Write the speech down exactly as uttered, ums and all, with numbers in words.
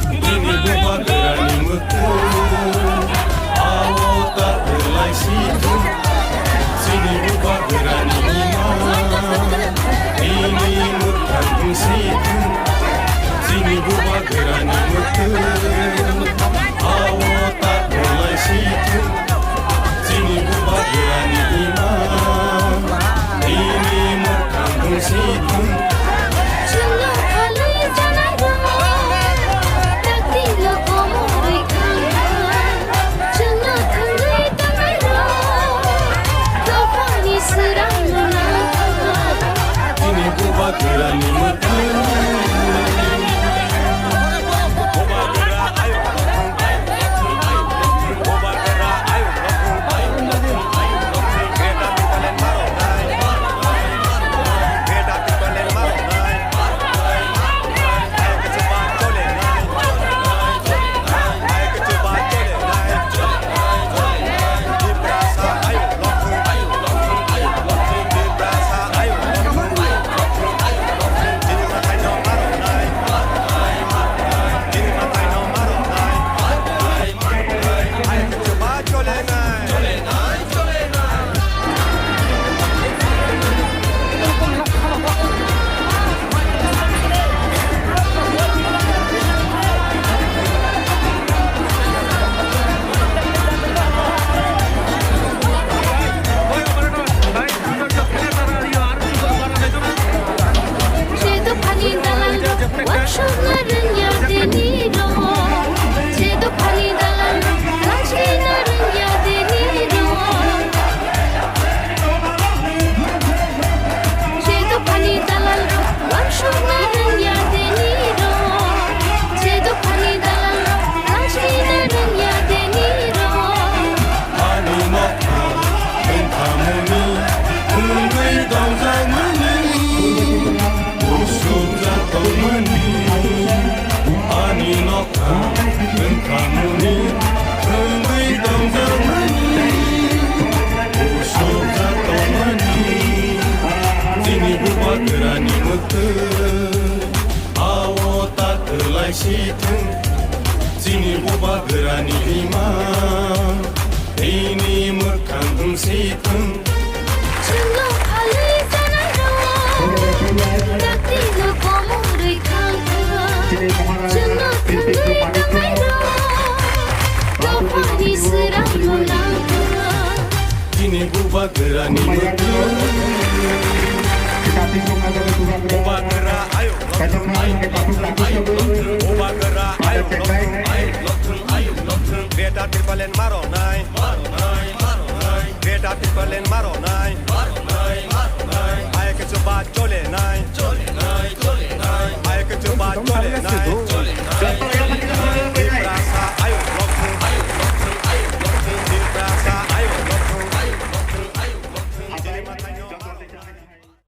Bini bubagrani mwtwng, awo ta kwlai si thung. Chini bubagrani ima, bini mwkhang bung si thung. Chini bubagrani mwtwng, awo ta kwlai si thung. Chini bubagrani ima, bini mwkhang bung si thung. Chwngno phalwi janairok, taktino komorwi khanai. Chwngno thangwi tanairok, dophani swrangno nangkha. Chini bubagrani mwtwng. Sedo phani dalan rok, wansukna rwngya tini rok. Sedo phani dalan rok, wansukna rwngya tini rok. Sedo phani dalan rok, wansukna rwngya tini rok. Sedo phani dalan rok, wansukna rwngya tini rok. Ani nokha wngkhamuni, wngwi dongjakmani, usukjak tongmani. Ani nokha wngkhamuni, wngwi dongjakmani, usukjak tongmani. Chini bubagrani mwtwng, awo ta kwlai si thung. Chini bubagrani ima, bini mwkhang bung si thung. Chwngno phalwi janairok, taktino komorwi khanai. Chwngno thangwi tanairok, dophani swrangno nangkha. Chini bubagrani mwtwng. Bubagra ayuk lothwng, ayuk lothwng, ayuk lothwng. Bubagra ayuk lothwng, ayuk lothwng, ayuk lothwng. Greater Tipraland maronai, maronai, maronai. Greater Tipraland maronai, maronai, maronai. Aye kichu ba chole nai, chole nai, chole nai. Aye kichu ba chole nai.